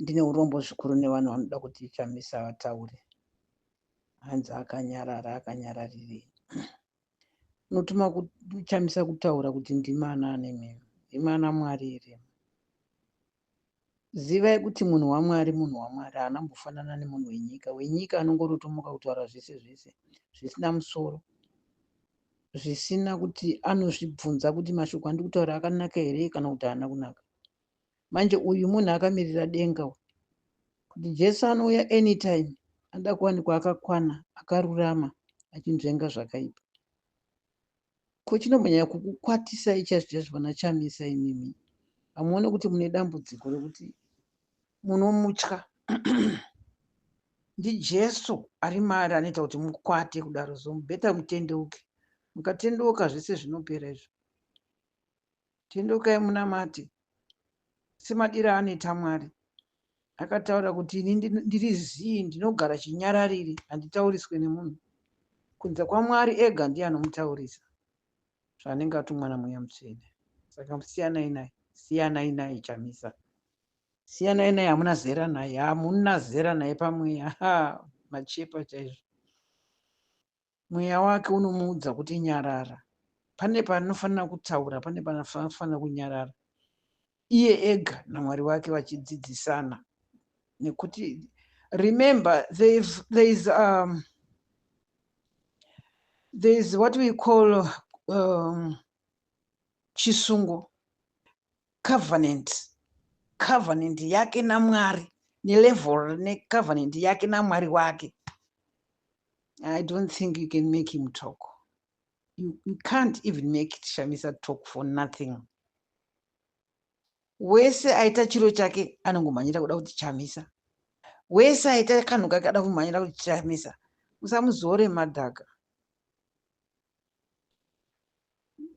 Ndine urombo zvikuru nevanhu vanoda kuti Chamisa vataure. Hanzi akanyarara, akanyararirei? Unotuma Chamisa kutaura kuti ndimi ana ane ndimi ana Mwari here? Zivai kuti munhu waMwari munhu waMwari haana kumbofanana nemunhu wenyika. Wenyika anongorotomoka kutaura zvese zvese zvisina musoro, zvisina kuti anozvibvunza kuti mashoko andiri kutaura akanaka here kana kuti haana kunaka. Manje uyu munhu akamirira denga uyu kuti Jesu anouya anytime anoda kuwanikwa akakwana akarurama achinzvenga zvakaipa. Ko chinombonyanya kukukwatisai chaizvo chaizvo vana Chamisa imimi hamuone kuti mune dambudziko rekuti munomutya ndiJesu ari maari anoita kuti mukwate kudaro so better mutendeuke mukatendeuka zvese zvinopera izvo. Tendeukai munamate semadiro aanoita Mwari. Akataura kuti ini ndiri zii ndinogara chinyararire handitauriswe nemunhu. Kunze kwaMwari ega ndiye anomutaurisa zvaanenge atumwa naMweya Mutsvene. Saka siyanai naye, siyanai naye Chamisa. Siyanai naye hamuna zera naye, hamuna zera naye pamweya. Ha, machepa chaizvo. Mweya wake unomuudza kuti nyarara. Pane paanofanira kutaura, pane panofanira kunyarara. Iye ega naMwari wake vachidzidzisana. Nekuti remember there is there is what we call chisungo covenant covenant yake naMwari nelevel necovenant yake naMwari wake. I don't think you can make him talk. You can't even make Chamisa talk for nothing. Wese aita chiro chake anongomhanyira kuda kuti Chamisa. Wese aita kanhu kake ada kumhanyira kuti Chamisa. Musamuzore madhaka.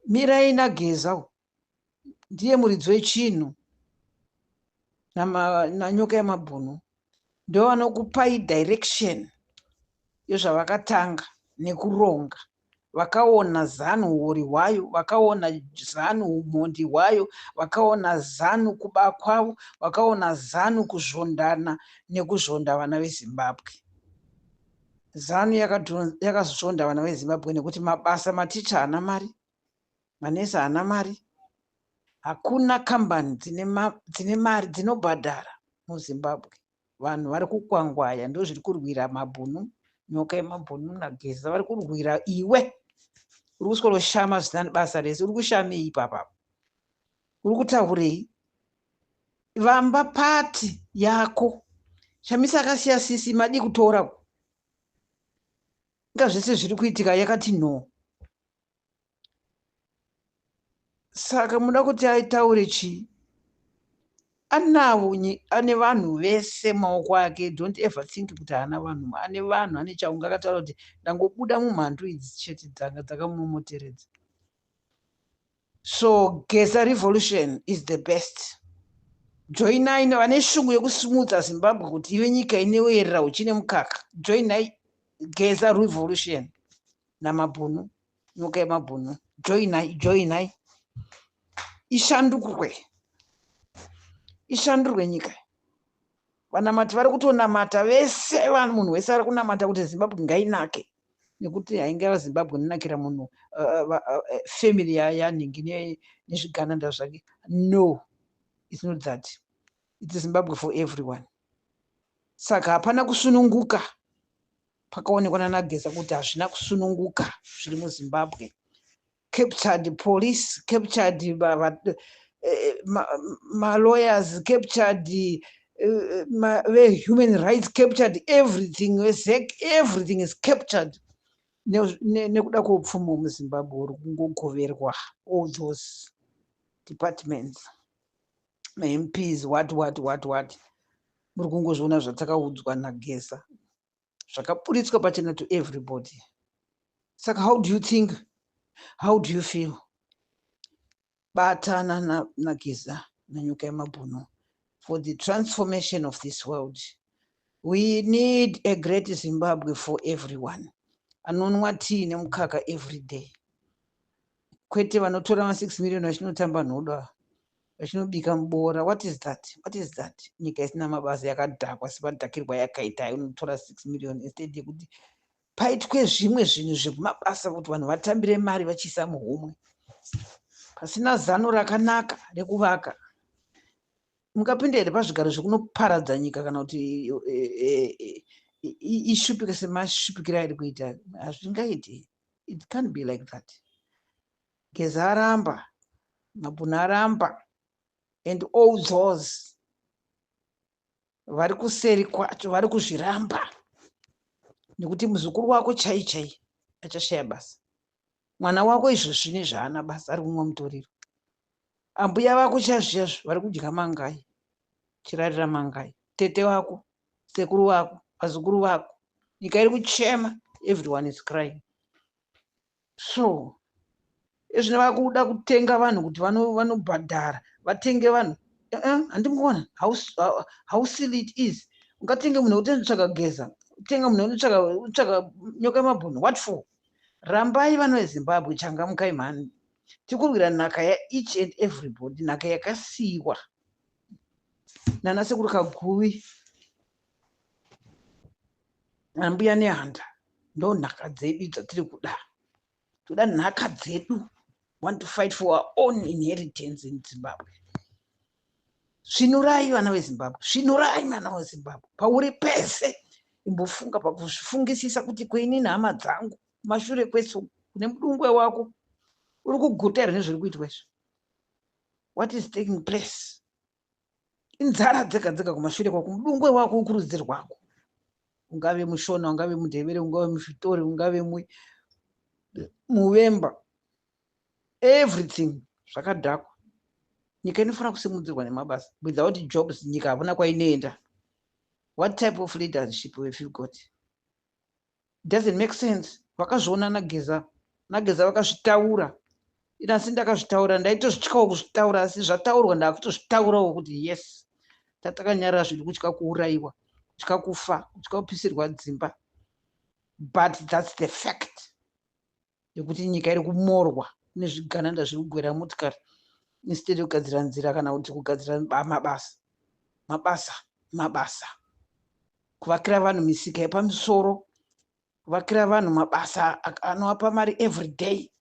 Mirai naGeza ndiye muridzi wechinhu nanyoka yemabhunu ndovanokupai direction yezvavakatanga nekuronga. Vakaona Zanu huori hwayo, vakaona Zanu humhondi hwayo, vakaona Zanu kuba kwavo, vakaona Zanu kuzvondana nekuzvonda vana veZimbabwe. Zanu yakazvonda vana veZimbabwe nekuti mabasa maticha haana mari, manesi haana mari, hakuna kambani dzine mari dzinobhadhara muZimbabwe. Vanhu vari kukwangwaya ndozviri kurwira mabhunu, nyoka yemabhunu naGeza vari kurwira iwe. Uri kuswero shama zvisina basa rese, uri kushamei ipapa? Uri kutaurei? Vamba pati yako. Chamisa akasiya sisi madi kutora. Inga zvese zviri kuitika yakati no. Saka muda kuti aitaure chii? Anawo ane vanhu vese maoko ake. Don't ever think kuti haana vanhu. Ane vanhu, ane chaunga. Akataura kuti ndangobuda mumhandu idzi chete dzanga dzakamumoteredza. So Geza revolution is the best. Joinai vane shungu yekusimudza Zimbabwe kuti ive nyika inoyerera uchi nemukaka. Joinai Geza revolution namabhunu, nyoka yemabhunu. Joinai, joinai. Ishandurwe. Ishandurwe nyika. Vanamati vari kutonamata vese, vanhu munhu wese ari kunamata kuti Zimbabwe ngainake. Nekuti haingava Zimbabwe inonakira munhu family yanhingi nezvigananda zvake. No, it's not that. It's Zimbabwe for everyone. Saka hapana kusununguka pakaonekwa nanaGeza kuti hazvina kusununguka zviri muZimbabwe. Captured police, captured ma-lawyers, captured ve-human rights, captured everything, veZEC, everything is captured. Nekuda kweupfumi hwemuZimbabwe huri kungogoverwa all those departments, maMPs, what, what, what, what. Muri kungozviona zvatakaudzwa naGeza zvakaburitswa pachena to everybody. Saka how do you think? How do you feel? Batana naGeza nanyoka yemabhunu for the transformation of this world. We need a great Zimbabwe for everyone. Anonwa tea nemukaka every day. Kwete vanotora ma6 million vachinotamba nhodo. Vachinobika muboora. What is that? What is that? Nyika isina mabasa, yakadhakwa semadhakirwa yakaita. Unotora 6 million instead yekuti paitwe zvimwe zvinhu zvekumabasa kuti vanhu vatambire mari vachiisa muhomwe. Pasina zano rakanaka rekuvaka, mungapinda here pazvigaro zvekunoparadza nyika kana kuti ishupike semashupikiro airi kuita? Hazvingaiti. It can't be like that. Geza aramba, Mabhunu aramba, and all those vari kuseri kwacho vari kuzviramba, nekuti muzukuru wako chai chai achashaya basa. Mwana wako izvozvi nezvaana basa, ari kumwa mutoriro. Ambuya vako chaizvo vari kudya mangai, chirarira mangai. Tete wako, sekuru vako, vazukuru vako, nyika iri kuchema. Everyone is crying. So izvino vakuda kutenga vanhu kuti vanobhadhara vatenge vanhu. Handimuona how silly it is. Ungatenge munhu wekuti anotsvaka Geza, utenga munhu wekutsvaka Nyoka Mabhunu, what for? Rambai, vana veZimbabwe, changamukai mhani. Tiri kurwira nhaka yaeach and everybody, nhaka yakasiyiwa nana sekuru Kaguvi nambuya Nehanda. Ndo nhaka dzedu dzatiri kuda. Toda nhaka dzedu. Want to fight for our own inheritance in Zimbabwe. Svinurai, vana veZimbabwe, svinurai, vana veZimbabwe. Pauri pese, imbofunga pakuzvifungisisa kuti kuinini hama dzangu kumashure kwese kune mudungwe wako uri kuguta here nezviri kuitwa izvi? What is taking place? Inzara dzega dzega kumashure kwako, mudungwe wako, kurudzi rwako, ungave muShona, ungave muNdevere, ungave muSvitori, ungave muVemba, everything zvakadhakwa. Nyika inofanira kusimudzirwa nemabasa. Without jobs, nyika hakuna kwainoenda. What type of leadership have you got? Doesn't make sense. Vakazviona naGeza, naGeza vakazvitaura. Inasi ndakazvitaura, ndaitozvityawo kuzvitaura, asi zvataurwa ndakutozvitaurawo kuti yes, tatakanyarara zviri kutya kuurayiwa, kutya kufa, kutya kupisirwa dzimba, but that's the fact yekuti nyika iri kumorwa nezvigananda zviri kugwera motikari instead yekugadzira nzira kana kuti kugadzira mabasa, mabasa, mabasa, kuvakira vanhu misika yepamusoro, kuvakira vanhu mabasa anovapa mari every day,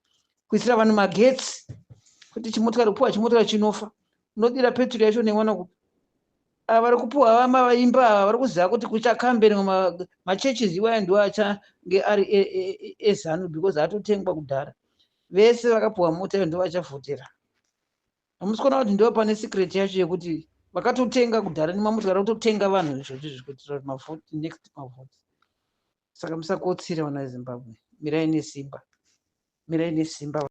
kuisira vanhu magetsi. Kuti chimotikari, kupiwa chimotikari chinofa, unodira peturu yacho nemwana kupi? Ava vari kupiwa vaimba ava vari kuziva kuti kuchakambeni machurches iwaya ndiwo achange ari eZanu because atotengwa kudhara. Vese vakapiwa mota iyo ndo vachavhotera. Hamusi kuona kuti ndo pane secret yacho yekuti vakatotenga kudhara nemamotikari akutotenga vanhu izvozvo izvi kuitira kuti mavhoti, next mavhoti. Saka musakotsira, vana veZimbabwe. Mirai nesimba, mirai nesimba.